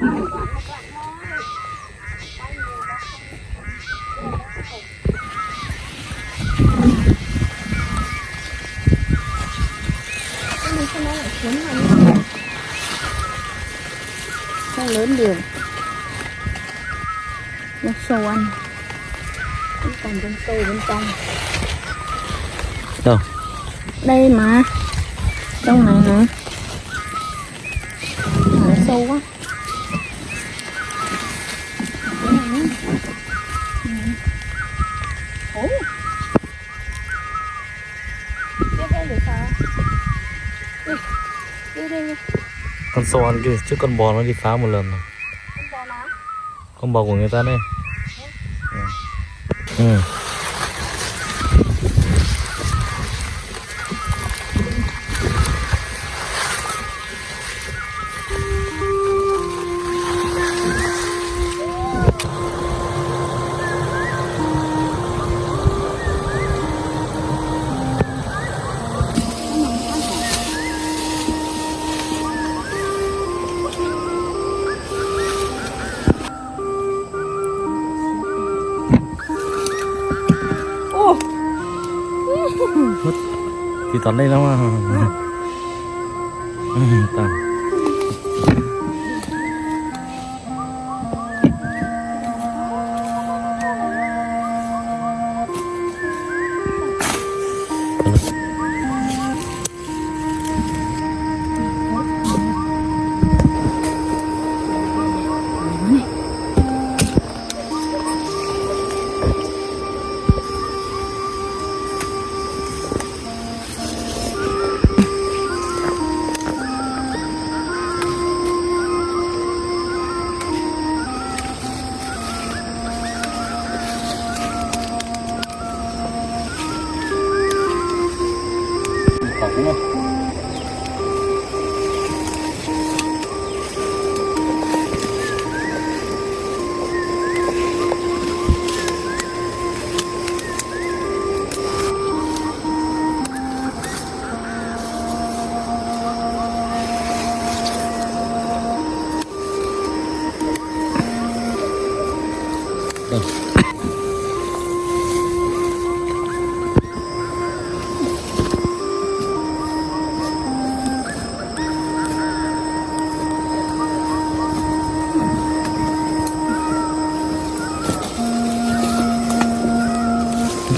Không lớn được. Nó sâu ăn. Nó còn trong sâu bên trong. Đâu? Đây mà. Trong này nè. Nó sâu quá. Ủa? Con sâu ăn kìa, trước con bò nó đi phá một lần rồi. Con bò của người ta đây. Ừ. Tiv tod lej lawm.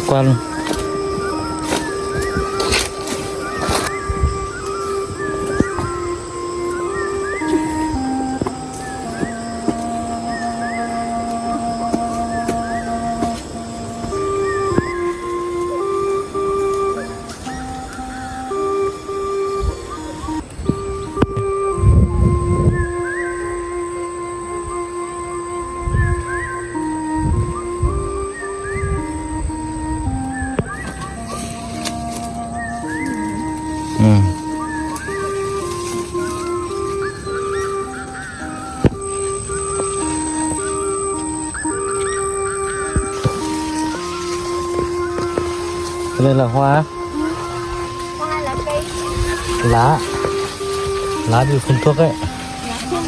Qua luôn. Cái này là hoa á? Hoa là cây. Lá. Lá thì phun thuốc ấy. Lá thuốc.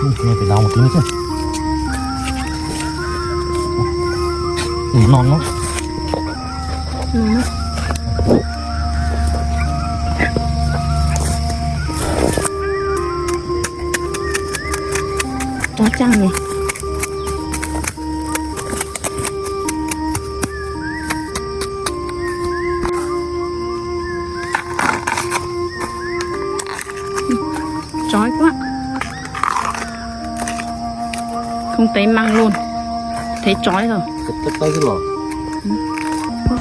Ui, cái này phải đào một tí nữa chứ. Ui, non lắm. Chó chăng nhỉ? Chói quá. Không thấy măng luôn. Thấy chói rồi. Cắt, cắt tay chứ lò. Ừ.